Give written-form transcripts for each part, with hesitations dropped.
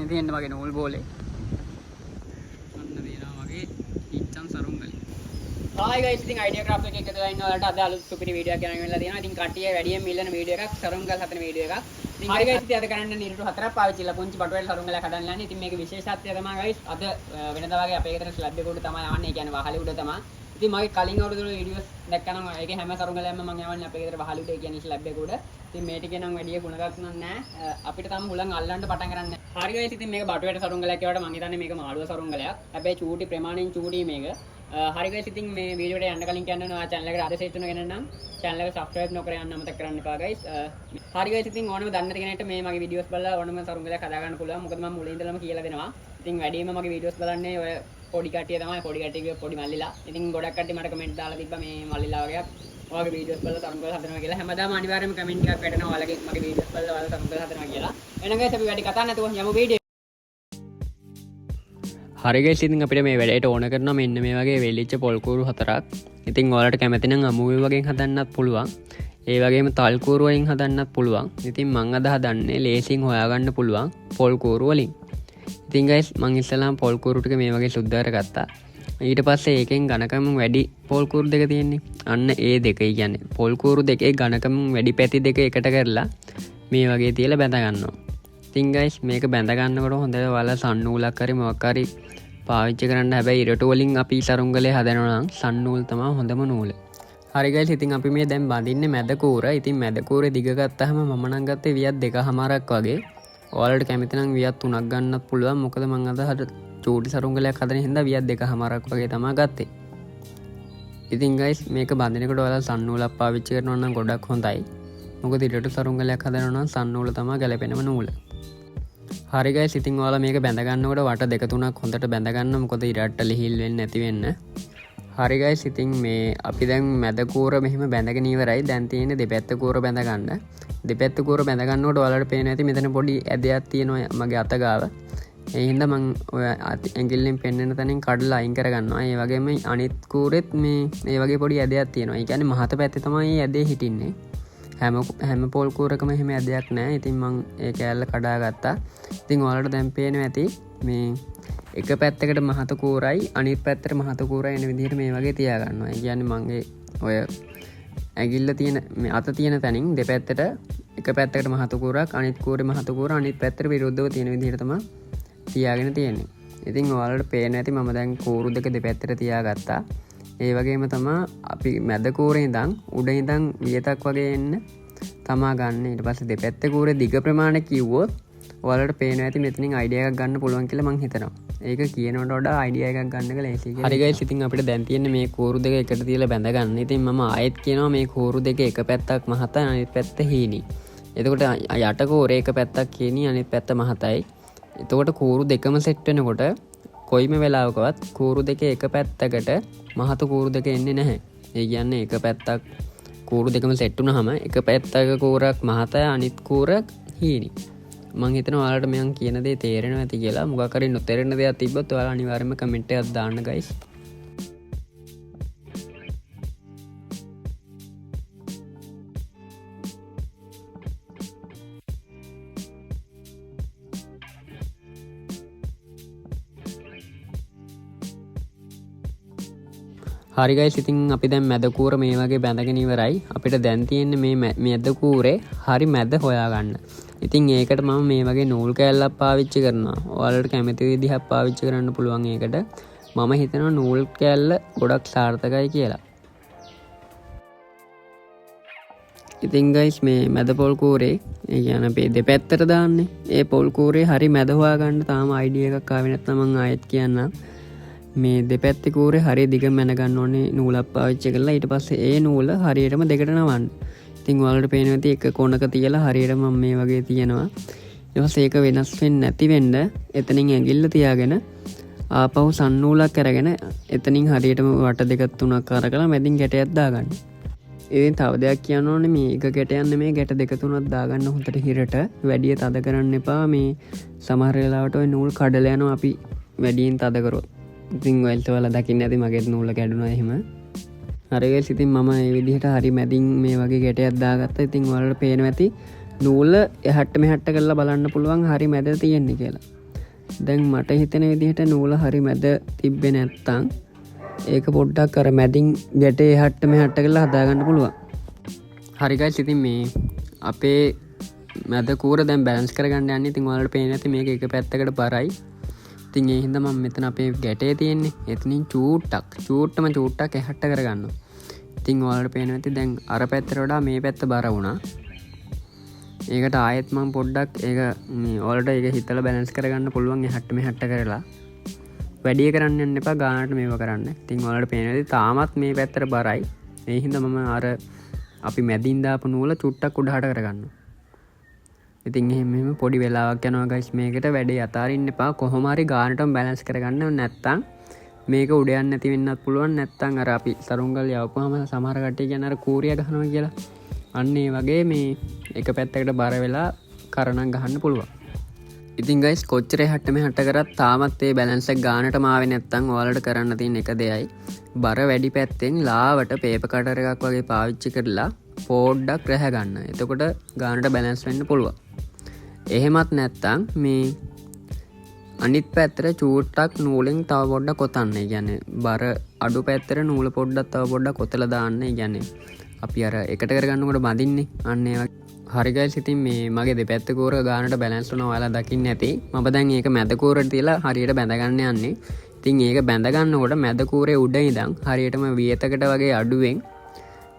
මේ තියෙන්නේ මගේ නූල් බෝලේ. ඔන්න තියෙනවා මගේ ඉච්ඡන් සරුංගලේ. හායි ගයිස්, ඉතින් අයිඩියා ක්‍රාෆ්ට් එකේ එකතු වෙලා ඉන්න ඔයාලට අද අලුත් සුපිරි වීඩියෝ එකක් ගෙනන් වෙලා තියෙනවා. ඉතින් කට්ටිය වැඩියෙන් ඉල්ලන වීඩියෝ එකක්, සරුංගල් හදන වීඩියෝ එකක්. ඉතින් හරි ගයිස්, ඉතින් අද කරන්න නිරටු හතරක් පාවිච්චි කරලා පුංචි බටුවල සරුංගලයක් හදන්න යන්නේ. ඉතින් මේකේ විශේෂත්වය තමයි ගයිස්, අද වෙනදා වගේ අපේ ගෙදර ස්ලැබ් එක උඩ තමයි යවන්නේ. ඒ කියන්නේ වහලේ උඩ තමයි. ඉතින් මගේ කලින් අවුරුදු වල වීඩියෝස් දැක්කනම් ඒකේ හැම සරුංගලයක්ම මම යවන්නේ අපේ ගෙදර වහලේ උඩ, ඒ කියන්නේ ස්ලැබ් එක උඩ. ඉතින් මේ ටිකේ නම් වැඩි ගුණයක් නම් නෑ. අපිට තාම හුලං අල්ලන්න පටන් ගන්න නෑ. හරි ගයිස්, ඉතින් මේක බටුවේට සරුංගලයක් කියවට මං හිතන්නේ මේක මාළුව සරුංගලයක්. හැබැයි චූටි ප්‍රමාණයෙන් චූටි මේක. හරි ගයිස්, ඉතින් මේ වීඩියෝ එකට යන්න කලින් කියන්න ඕන, ඔයා channel එකට අද සෙට් වෙන කෙනෙක් නම් channel එක subscribe නොකර යන්න අමතක කරන්න එපා ගයිස්. හරි ගයිස්, ඉතින් ඕනම දන්නේ නැති කෙනෙක්ට මේ මගේ වීඩියෝස් බලලා ඕනම සරුංගලයක් හදා ගන්න පුළුවන්. මොකද මම මුලින් ඉඳලම කියලා දෙනවා. ඉතින් වැඩියෙන්ම මගේ වීඩියෝස් බලන්නේ ඔය පොඩි කට්ටිය තමයි. පොඩි කට්ටිය කිව්ව පොඩි මල්ලිලා. ඉතින් ගොඩක් කට්ටිය මට කමෙන්ට් දාලා තිබ්බා මේ මල්ලිලා වගේක් ඔයාගේ වීඩියෝස් බලලා සරුංගල හදනවා කියලා. හැමදාම අනිවාර්යයෙන්ම කමෙන්ට් එකක් වැටෙනවා ඔයාලගේ මගේ වීඩියෝස් බලලා ඔයාලා සරුංගල හදනවා කියලා. එහෙනම් ගයිස්, අපි වැඩි කතා නැතුව යමු වීඩියෝ. හරි ගයිස්, ඉතින් අපිට මේ වැඩේට ඕන කරනවා මෙන්න මේ වගේ වෙලිච්ච පොල් කූරු හතරක්. ඉතින් ඔයාලට කැමති නම් අමුවේ වගේ හදන්නත් පුළුවන්. ඒ වගේම තල් කූරු වලින් හදන්නත් පුළුවන්. ඉතින් මං අද හදන්නේ ලේසියෙන් හොයාගන්න පුළුවන් පොල් කූරු වලින්. ඉතින් ගයිස්, මං ඉස්සෙල්ලාම පොල් කූරු ටික මේ වගේ සුද්ධ කරගත්තා. ඊට පස්සේ ඒකෙන් ඝනකම වැඩි පොල් කූරු දෙක තියෙන්නේ. අන්න ඒ දෙක, ඒ කියන්නේ පොල් කූරු දෙකේ ඝනකම වැඩි පැති දෙක එකට කරලා මේ වගේ තියලා බැඳ ගන්නවා. ඉතින් ගයිස්, මේක බැඳ ගන්නකොට හොඳට ඔයාලා සන්නූලක් හරි මොකක් හරි පාවිච්චි කරන්න. හැබැයි ඉරටු වලින් අපි සරුංගලේ හදනවා නම් සන්නූල් තමයි හොඳම නූල. හරි ගයිස්, ඉතින් අපි මේ දැන් බඳින්නේ මැද කූර. ඉතින් මැද කූරේ දිග ගත්තාම මම නම් ගත්තේ වියත් දෙකහමාරක් වගේ. ඔයාලට කැමති නම් වියත් තුනක් ගන්නත් පුළුවන්. මොකද මං අද හද චූටි සරුංගලයක් හදන හින්දා වියත් දෙකහමාරක් වගේ තමයි ගත්තේ. ඉතින් ගයිස්, මේක බඳිනකොට ඔයාලා සන්නූලක් පාවිච්චි කරනවා නම් ගොඩක් හොඳයි. මොකද ඉරටු සරුංගලයක් හදනවා නම් සන්නූල තමයි ගැලපෙනම නූල. හරි ගයිස්, ඉතින් ඔයාලා මේක බැඳ ගන්නකොට වට දෙක තුනක් හොඳට බැඳ ගන්න. මොකද ඉරට්ට ලිහිල් වෙන්නේ නැති වෙන්න. හරි ගයිස්, ඉතින් මේ අපි දැන් මැද කූර මෙහෙම බැඳගෙන ඉවරයි. දැන් තියෙන්නේ දෙපැත්ත කූර බැඳ ගන්න. දෙපැත්ත කූර බැඳ ගන්නකොට ඔයාලට පේනවා ඇති මෙතන පොඩි ඇදයක් තියෙනවා මගේ අත ගාව. ඒ හින්දා මං ඔය ඇඟිල්ලෙන් පෙන්වෙන තැනින් කඩලා අයින් කරගන්නවා. ඒ වගේම අනිත් කූරෙත් මේ ඒ වගේ පොඩි ඇදයක් තියෙනවා. ඒ කියන්නේ මහත පැත්තේ තමයි මේ ඇදේ හිටින්නේ. හැම පොල් කූරකම එහෙම ඇදයක් නෑ. ඉතින් මං ඒ කෑල්ල කඩාගත්තා. ඉතින් ඔයාලට දැන් පේනවා ඇති මේ එක පැත්තකට මහත කූරයි අනිත් පැත්තට මහත කූරයි එන විදිහට මේ වගේ තියාගන්නවා. ඒ කියන්නේ මගේ ඔය ඇඟිල්ල තියෙන මේ අත තියෙන තැනින් දෙපැත්තට එක පැත්තකට මහත කූරක් අනිත් කූරේ මහත කූර අනිත් පැත්තට විරුද්ධව තියෙන විදිහට තමයි තියාගෙන තියෙන්නේ. ඉතින් ඔයාලට පේනවා ඇති මම දැන් කූරු දෙක දෙපැත්තට තියාගත්තා. ඒ වගේම තමා අපි මැද කූරේ ඉඳන් උඩ ඉඳන් වියතක් වගේ එන්න තමා ගන්න. ඊට පස්සේ දෙපැත්තේ කූරේ දිග ප්‍රමාණය කිව්වොත් ඔයාලට පේනවා ඇති මෙතනින් අයිඩියා එකක් ගන්න පුළුවන් කියලා මං හිතනවා. ඒක කියනවට වඩා අයිඩියා එකක් ගන්න එක ලේසියි කියලා. හරි ගයිස්, ඉතින් අපිට දැන් තියෙන්නේ මේ කූරු දෙක එකට තියලා බැඳ ගන්න. ඉතින් මම ආයෙත් කියනවා මේ කූරු දෙක එක පැත්තක් මහතයි අනිත් පැත්ත හීනි. එතකොට යට කූරේ එක පැත්තක් හීනි අනිත් පැත්ත මහතයි. එතකොට කූරු දෙකම සෙට් වෙනකොට කොයිම වෙලාවකවත් කූරු දෙක එක පැත්තකට මහත කූරු දෙක එන්නේ නැහැ. ඒ කියන්නේ එක පැත්තක් කූරු දෙකම සෙට් වුණාම එක පැත්තක කූරක් මහතයි අනිත් කූරක් හීනි. මං හිතනවා ඔයාලට මං කියන දේ තේරෙනවා ඇති කියලා. මොකක් හරි නොතේරෙන දෙයක් තිබ්බොත් ඔයාලා අනිවාර්යයෙන්ම කමෙන්ට් එකක් දාන්න ගයිස්. හරි ගයිස්, ඉතින් අපි දැන් මැද කූර මේ වගේ බැඳගෙන ඉවරයි. අපිට දැන් තියෙන්නේ මේ මැද කූරේ හරි මැද හොයාගන්න. ඉතින් ඒකට මම මේ වගේ නූල් කෑල්ලක් පාවිච්චි කරනවා. ඔයාලට කැමති විදිහක් පාවිච්චි කරන්න පුළුවන් ඒකට. මම හිතනවා නූල් කෑල්ල ගොඩක් සාර්ථකයි කියලා. ඉතින් ගයිස්, මේ මැද පොල් කූරේ, ඒ කියන්නේ අපේ දෙපැත්තට දාන්නේ, ඒ පොල් කූරේ හරි මැද හොයාගන්න තාම අයිඩියා එකක් ආවේ නැත්නම් මං ආයෙත් කියන්නම්. මේ දෙපැත්තේ කූරේ හරි දිග මැන ගන්න ඕනේ නූලක් පාවිච්චි කරලා. ඊට පස්සේ ඒ නූල හරියටම දෙකට නවන්න. ඉතින් ඔයාලට පේනවා ඇති එක කොනක තියලා හරියටම මම මේ වගේ තියනවා. ඊට පස්සේ ඒක වෙනස් වෙන්නේ නැති වෙන්න එතනින් ඇඟිල්ල තියාගෙන ආපහු සන්නූලක් අරගෙන එතනින් හරියටම වට දෙකක් තුනක් අරගලා මැදින් ගැටයක් දාගන්න. ඉතින් තව දෙයක් කියන්න ඕනේ, මේ එක ගැටයක් නෙමෙයි ගැට දෙක තුනක් දාගන්න හොඳට හිරට. වැඩිය තද කරන්න එපා. මේ සමහර වෙලාවට ඔය නූල් කඩලා යනවා අපි වැඩියෙන් තද කරොත්. ඉතින් ඔයාලට ඔයාලා දකින්න ඇති මගේත් නූල කැඩුනා එහෙම. හරි ගයිස්, ඉතින් මම මේ විදිහට හරි මැදින් මේ වගේ ගැටයක් දාගත්තා. ඉතින් ඔයාලට පේනවා ඇති නූල එහාට මෙහාට කරලා බලන්න පුළුවන් හරි මැද තියෙන්නේ කියලා. දැන් මට හිතෙන විදිහට නූල හරි මැද තිබ්බේ නැත්තම් ඒක පොඩ්ඩක් අර මැදින් ගැටේ එහාට මෙහාට කරලා හදාගන්න පුළුවන්. හරි ගයිස්, ඉතින් මේ අපේ මැද කූර දැන් බැලන්ස් කරගන්න යන්නේ. ඉතින් ඔයාලට පේන ඇති මේක එක පැත්තකට බරයි. ඉතින් ඒ හින්දා මම මෙතන අපේ ගැටේ තියෙන්නේ එතනින් චූට්ටම චූට්ටක් එහාට කරගන්නවා. ඉතින් ඔයාලට පේනවා ඇති දැන් අර පැත්තට වඩා මේ පැත්ත බර වුණා. ඒකට ආයෙත් මම පොඩ්ඩක් ඒක මේ ඔයාලට ඒක හිතලා බැලන්ස් කරගන්න පුළුවන් එහාට මෙහාට කරලා. වැඩි කරන්න යන්න එපා, ගානට මේව කරන්න. ඉතින් ඔයාලට පේනවා ඇති තාමත් මේ පැත්තට බරයි. ඒ හින්දා මම අර අපි මැදින් දාපු නූල චුට්ටක් උඩහට කරගන්නවා. ඉතින් එහෙම මෙහෙම පොඩි වෙලාවක් යනවා ගයිස්. මේකට වැඩේ අතාරින්න එපා. කොහොම හරි ගානටම බැලන්ස් කරගන්න. නැත්තම් මේක උඩ යන්න නැති වෙන්නත් පුළුවන්. නැත්තම් අර අපි සරුංගල් යවපුවාම සමහර කට්ටිය කියන්නේ අර කූරිය ගහනවා කියලා. අන්න ඒ වගේ මේ එක පැත්තකට බර වෙලා කරණම් ගහන්න පුළුවන්. ඉතින් ගයිස් කොච්චර එහාට මෙහාට කරත් තාමත් ඒ බැලන්ස් එක ගානටම ආවේ නැත්තම් ඔයාලට කරන්න තියෙන එක දෙයයි, බර වැඩි පැත්තෙන් ලාවට පේපර් කටර් එකක් වගේ පාවිච්චි කරලා පොඩ්ඩක් රැහ ගන්න. එතකොට ගානට බැලන්ස් වෙන්න පුළුවන්. එහෙමත් නැත්තම් මේ අනිත් පැත්තට චූට්ටක් නූලෙන් තව පොඩ්ඩක් කොතන්න. ඒ කියන්නේ බර අඩු පැත්තට නූල පොඩ්ඩක් තව පොඩ්ඩක් කොතලා දාන්න. ඒ කියන්නේ අපි අර එකට කරගන්නකොට බඳින්නේ. අන්න ඒ වගේ. හරි ගයිස්, ඉතින් මේ මගේ දෙපැත්ත කූර ගානට බැලන්ස් වුණා ඔයාලා දකින්න ඇති. මම දැන් ඒක මැද කූරට තියලා හරියට බැඳ ගන්න යන්නේ. ඉතින් ඒක බැඳ ගන්නකොට මැද කූරේ උඩ ඉඳන් හරියටම වියතකට වගේ අඩුවෙන්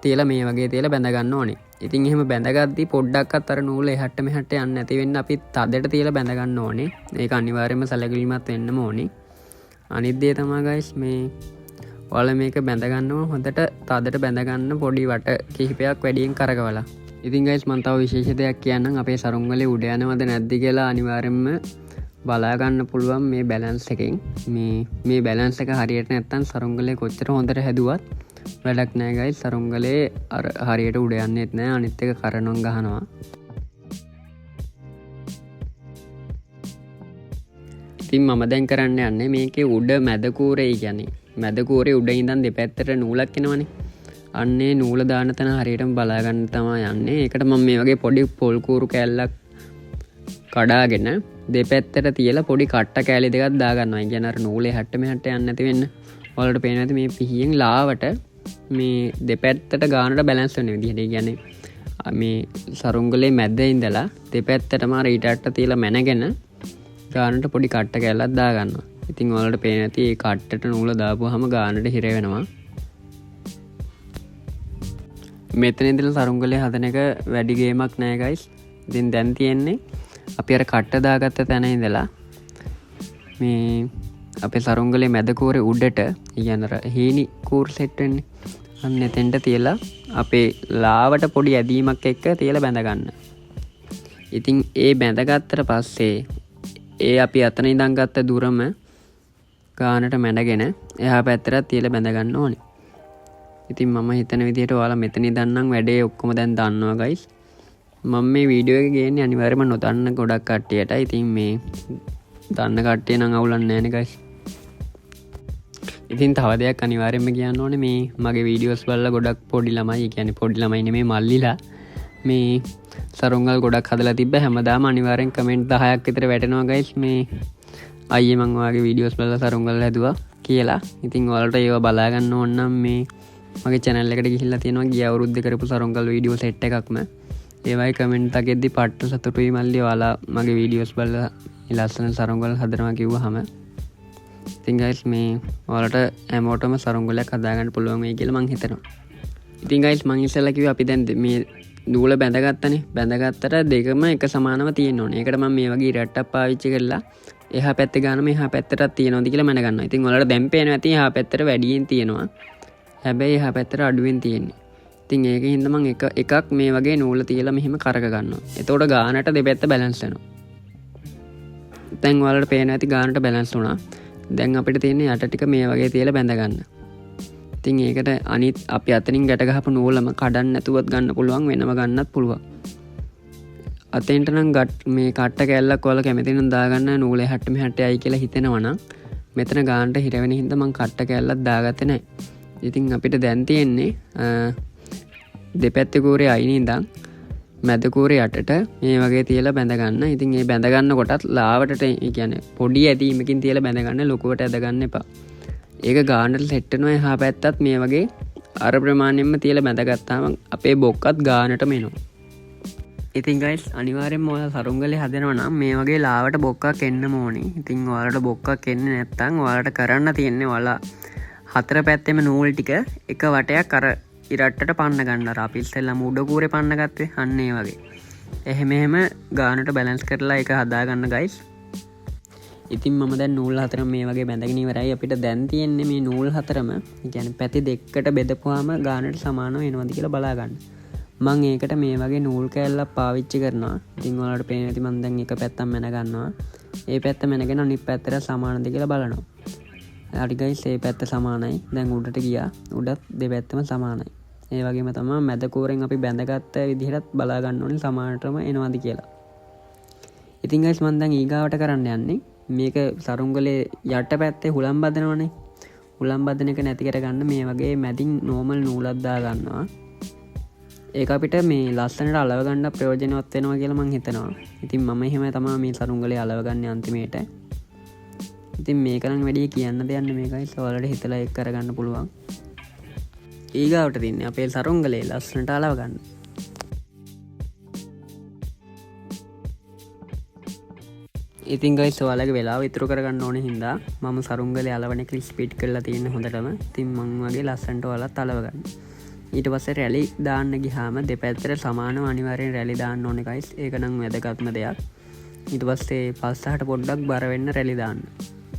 තියලා මේ වගේ තියලා බැඳ ගන්න ඕනේ. ඉතින් එහෙම බැඳගද්දි පොඩ්ඩක්වත් අර නූල එහාට මෙහාට යන්නේ නැති වෙන්න අපි තදට තියලා බැඳ ගන්න ඕනේ. ඒක අනිවාර්යයෙන්ම සැලකිලිමත් වෙන්නම ඕනේ. අනිත් දේ තමයි ගයිස්, මේ ඔයාලා මේක බැඳ ගන්න ඕන හොඳට තදට බැඳ ගන්න පොඩි වට කිහිපයක් වැඩියෙන් කරකවලා. ඉතින් ගයිස් මං තව විශේෂ දෙයක් කියන්නම්. අපේ සරුංගලේ උඩ යනවද නැද්ද කියලා අනිවාර්යයෙන්ම බලා ගන්න පුළුවන් මේ බැලන්ස් එකෙන්. මේ බැලන්ස් එක හරියට නැත්තම් සරුංගලේ කොච්චර හොඳට හැදුවත් වැඩක් නෑ ගයිස්. සරුංගලේ අර හරියට උඩ යන්නෙත් නෑ, අනිත් එක කරණම් ගහනවා. ඉතින් මම දැන් කරන්න යන්නේ මේකේ උඩ මැද කූරේ, කියන්නේ මැද කූරේ උඩ ඉඳන් දෙපැත්තට නූලක් එනවනේ. අන්නේ නූල දාන තැන හරියටම බලා ගන්න තමයි යන්නේ. ඒකට මම මේ වගේ පොඩි පොල් කූරු කෑල්ලක් කඩාගෙන දෙපැත්තට තියලා පොඩි කට්ට කෑලි දෙකක් දාගන්නවා. ඒ කියන්නේ අර නූලේ හැට්ට මෙහාට යන්නේ නැති වෙන්න. ඔයාලට පේනවා ඇති මේ පිහියෙන් ලාවට මේ දෙපැත්තට ගානට බැලන්ස් වෙන විදිහට. ඒ කියන්නේ මේ සරුංගලේ මැද ඉඳලා දෙපැත්තටම අර ඊට අට්ට තියලා මැනගෙන ගානට පොඩි කට්ට කෑල්ලක් දාගන්නවා. ඉතින් ඔයාලට පේනවා ඇති මේ කට්ටට නූල දාපුවාම ගානට හිර වෙනවා. මෙතන ඉඳලා සරුංගලේ හදන එක වැඩි ගේමක් නෑ ගයිස්. ඉතින් දැන් තියෙන්නේ අපි අර කට්ට දාගත්ත තැන ඉඳලා මේ අපේ සරුංගලේ මැද කූරේ උඩට, ඒ කියන්නේ අර හීනි කූර් සෙට් වෙන්නේ, අන්න එතෙන්ට තියලා අපේ ලාවට පොඩි ඇදීමක් එක්ක තියලා බැඳ ගන්න. ඉතින් ඒ බැඳගත්තට පස්සේ ඒ අපි අතන ඉඳන් ගත්ත දුරම ගානට මැඩගෙන එහා පැත්තටත් තියලා බැඳ ගන්න ඕනේ. ඉතින් මම හිතන විදිහට ඔයාලා මෙතන ඉඳන් නම් වැඩේ ඔක්කොම දැන් දන්නවා ගයිස්. මම මේ වීඩියෝ එක ගේන්නේ අනිවාර්යයෙන්ම නොදන්න ගොඩක් කට්ටියට. ඉතින් මේ දන්න කට්ටිය නම් අවුලක් නෑනේ ගයිස්. ඉතින් තව දෙයක් අනිවාර්යයෙන්ම කියන්න ඕනේ, මේ මගේ වීඩියෝස් බලලා ගොඩක් පොඩි ළමයි, ඒ කියන්නේ පොඩි ළමයි නෙමෙයි මල්ලිලා මේ සරුංගල් ගොඩක් හදලා තිබ්බ. හැමදාම අනිවාර්යෙන් කමෙන්ට් 10ක් විතර වැටෙනවා ගයිස්, මේ අයියේ මං ඔයාගේ වීඩියෝස් බලලා සරුංගල් හැදුවා කියලා. ඉතින් ඔයාලට ඒවා බලා ගන්න ඕන නම් මේ මගේ චැනල් එකට ගිහිල්ලා තියෙනවා ගිය අවුරුද්දේ කරපු සරුංගල් වීඩියෝ සෙට් එකක්ම. ඒ වගේ කමෙන්ට් එකෙද්දි පට්ට සතුටුයි මල්ලි ඔයාලා මගේ වීඩියෝස් බලලා මේ ලස්සන සරුංගල් හදනවා කිව්වහම. ඉතින් ගයිස් මේ ඔයාලට හැමෝටම සරුංගලයක් හදාගන්න පුළුවන් වෙයි කියලා මං හිතනවා. ඉතින් ගයිස් මං ඉස්සෙල්ලා කිව්වේ අපි දැන් මේ නූල බැඳගත්තනේ. බැඳගත්තට දෙකම එක සමානව තියෙන්න ඕනේ. ඒකට මම මේ වගේ ඉරට්ටක් පාවිච්චි කරලා එහා පැත්තේ ගානම එහා පැත්තටත් තියෙනවද කියලා මැනගන්නවා. ඉතින් ඔයාලට දැන් පේනවා ඇති එහා පැත්තට වැඩියෙන් තියෙනවා. හැබැයි එහා පැත්තට අඩුවෙන් තියෙන්නේ. ඉතින් ඒක හින්දා මං එකක් මේ වගේ නූල තියලා මෙහෙම කරක ගන්නවා. එතකොට ගානට දෙපැත්ත බැලන්ස් වෙනවා. දැන් ඔයාලට පේනවා ඇති ගානට බැලන්ස් වුණා. දැන් අපිට තියෙන්නේ යට ටික මේ වගේ තියලා බැඳ ගන්න. ඉතින් ඒකට අනිත් අපි අතනින් ගැට ගහපු නූලම කඩන්න නැතුවත් ගන්න පුළුවන්, වෙනම ගන්නත් පුළුවන්. අතෙන්ට නම් මේ කට්ට කෑල්ලක් ඔයාලා කැමති නම් දාගන්න, නූල එහාට මෙහාට යයි කියලා හිතෙනවා නම් මෙතන ගානට හිර වෙන හින්දා මං කට්ට කෑල්ලක් දාගත්තේ නෑ. ඉතින් අපිට දැන් තියෙන්නේ දෙපැත්තේ කූරේ අයිනේ ඉඳන් මැද කූරේ යටට මේ වගේ තියලා බැඳ ගන්න. ඉතින් ඒ බැඳ ගන්න කොටත් ලාවටට, ඒ කියන්නේ පොඩි ඇදීමකින් තියලා බැඳ ගන්න, ලොකුවට ඇද ගන්න එපා. ඒක ගානට සෙට් වෙනවා. එහා පැත්තත් මේ වගේ අර ප්‍රමාණයෙන්ම තියලා බැඳගත්තාම අපේ බොක්කත් ගානටම එනවා. ඉතින් ගයිස් අනිවාර්යෙන්ම ඔයාලා සරුංගලේ හදනවා නම් මේ වගේ ලාවට බොක්කක් එන්න ඕනේ. ඉතින් ඔයාලට බොක්කක් එන්නේ නැත්නම් ඔයාලට කරන්න තියෙන්නේ ඔයාලා හතර පැත්තෙම නූල් ටික එක වටයක් අර ඉරට්ටට පන්න ගන්න. අර අපි ඉස්සෙල්ලාම උඩ කූරේ පන්න ගත්තේ අන්න ඒ වගේ. එහෙම එහෙම ගානට බැලන්ස් කරලා ඒක හදා ගන්න ගයිස්. ඉතින් මම දැන් නූල් හතරම මේ වගේ බැඳගෙන ඉවරයි. අපිට දැන් තියෙන්නේ මේ නූල් හතරම, ඒ කියන්නේ පැති දෙකකට බෙදපුවාම ගානට සමානව එනවද කියලා බලා ගන්න. මං ඒකට මේ වගේ නූල් කෑල්ලක් පාවිච්චි කරනවා. ඉතින් ඔයාලට පේන ඇති මං දැන් එක පැත්තක් මැන ගන්නවා. ඒ පැත්ත මැනගෙන අනිත් පැත්තට සමානද කියලා බලනවා. හරි ගයිස්, ඒ පැත්ත සමානයි. දැන් උඩට ගියා. උඩත් දෙපැත්තම සමානයි. ඒ වගේම තමයි මැද කූරෙන් අපි බැඳගත්ත විදිහටත් බලා ගන්න ඕනේ සමානටම එනවද කියලා. ඉතින් ගයිස් මං දැන් ඊගාවට කරන්න යන්නේ මේක සරුංගලේ යට පැත්තේ හුලම් බදනවනේ. හුලම් බදන එක නැති කරගන්න මේ වගේ මැදින් නෝමල් නූලක් දා ගන්නවා. ඒක අපිට මේ ලස්සනට අලව ගන්න ප්‍රයෝජනවත් වෙනවා කියලා මං හිතනවා. ඉතින් මම එහෙම තමයි මේ සරුංගලේ අලව ගන්න අන්තිමේට. ඉතින් මේක නම් වැඩි කියන්න දෙයක් නෙමෙයි ගයිස්. ඔයාලට හිතලා ඒක කරගන්න පුළුවන්. ඊගාවට තින්නේ අපේ සරුංගලේ ලස්සනට අලව ගන්න. ඉතින් ගයිස් ඔයාලගේ වෙලාව ඉතුරු කරගන්න ඕනේ හින්දා මම සරුංගලේ අලවන එක ස්පීඩ් කරලා තියෙන්නේ හොඳටම. ඉතින් මං වගේ ලස්සනට ඔයාලත් අලව ගන්න. ඊට පස්සේ රැලි දාන්න ගියාම දෙපැත්තට සමානව අනිවාර්යෙන් රැලි දාන්න ඕනේ ගයිස්. ඒක නම් වැදගත්ම දෙයක්. ඊට පස්සේ පස්සහට පොඩ්ඩක් බර වෙන්න රැලි දාන්න.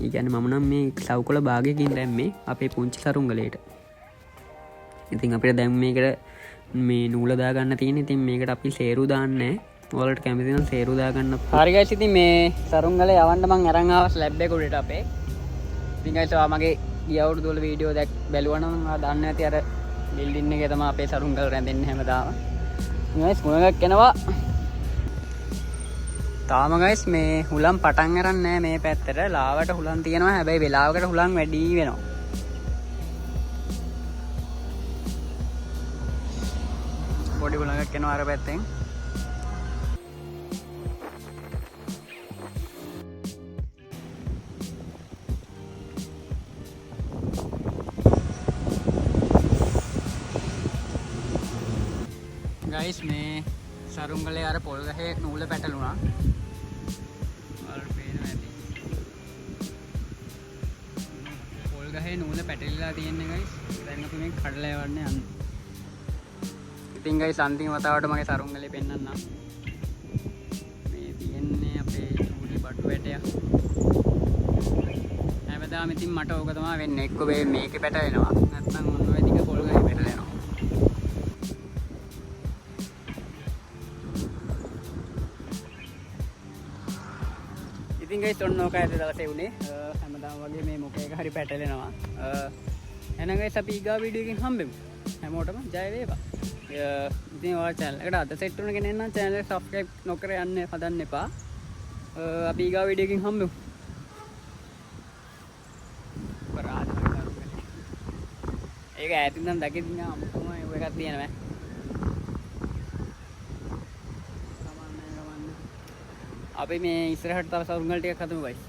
ඒ කියන්නේ මම නම් මේ සව්කොළ භාගයකින් දැම්මේ අපේ පුංචි සරුංගලේට. ඉතින් අපිට දැන් මේකට මේ නූල දාගන්න තියෙන්නේ. ඉතින් මේකට අපි සේරු දාන්නේ නෑ. ඔයාලට කැමති නම් සේරු දාගන්න පුළුවන්. හරි ගයිස්, ඉතින් මේ සරුංගලේ යවන්න මං අරන් ආවා ස්ලැබ් එක උඩට අපේ. ඉතින් ගයිස් ඔයා මගේ ගිය අවුරුදු වල වීඩියෝ දැක් බැලුවා නම් ඔයා දන්නේ නැති අර බිල්ඩින් එකේ තමයි අපේ සරුංගල රැඳෙන්නේ හැමදාම. ඉතින් ගයිස් හුලඟක් එනවා. තාම ගයිස් මේ හුලම් පටන් අරන් නෑ මේ පැත්තට. ලාවට හුලම් තියෙනවා, හැබැයි වෙලාවකට හුලම් වැඩි වෙනවා. පොඩි හුලඟක් එනවා අර පැත්තෙන්. ගයිස් මේ සරුංගලේ අර පොල් ගහේ නූල පැටලුණා. ඔයාලට පේනවා ඇති. පොල් ගහේ නූල පැටලිලා තියෙන්නේ ගයිස්. දැන් අපි මේ කඩලා යවන්න යන්නේ. ඉතින් ගයිස් අන්තිම වතාවට මගේ සරුංගලේ පෙන්නන්නම්. මේ තියෙන්නේ අපේ චූටි බටු වැටයක්. හැමදාම ඉතින් මට ඕක තමයි වෙන්නේ. එක්ක මේ මේකේ පැටලෙනවා, නැත්නම් ඔන්න ඔය දිග පොල් ගහේ පැටලෙනවා. ඉතින් ගයිස් ඔන්න ඕකයි අද දවසේ වුණේ. හැමදාම වගේ මේ මොකේක හරි පැටලෙනවා. එහෙනම් ගයිස් අපි ඊගා වීඩියෝ එකකින් හම්බෙමු. හැමෝටම ජය වේවා. ඉතින් ඔයාලා channel එකට අද සෙට් වුණ කෙනෙක් නම් channel එක subscribe නොකර යන්න හදන්න එපා. අපි ඊගා වීඩියෝ එකකින් හම්බෙමු. අපරාධ මගේ. ඒක ඈතින් නම් දකින්න නිකන් අමුතුම එකක් තියෙනවා. අපි මේ ඉස්සරහට තව සරුංගල් ටිකක් හදමු ගයිස්.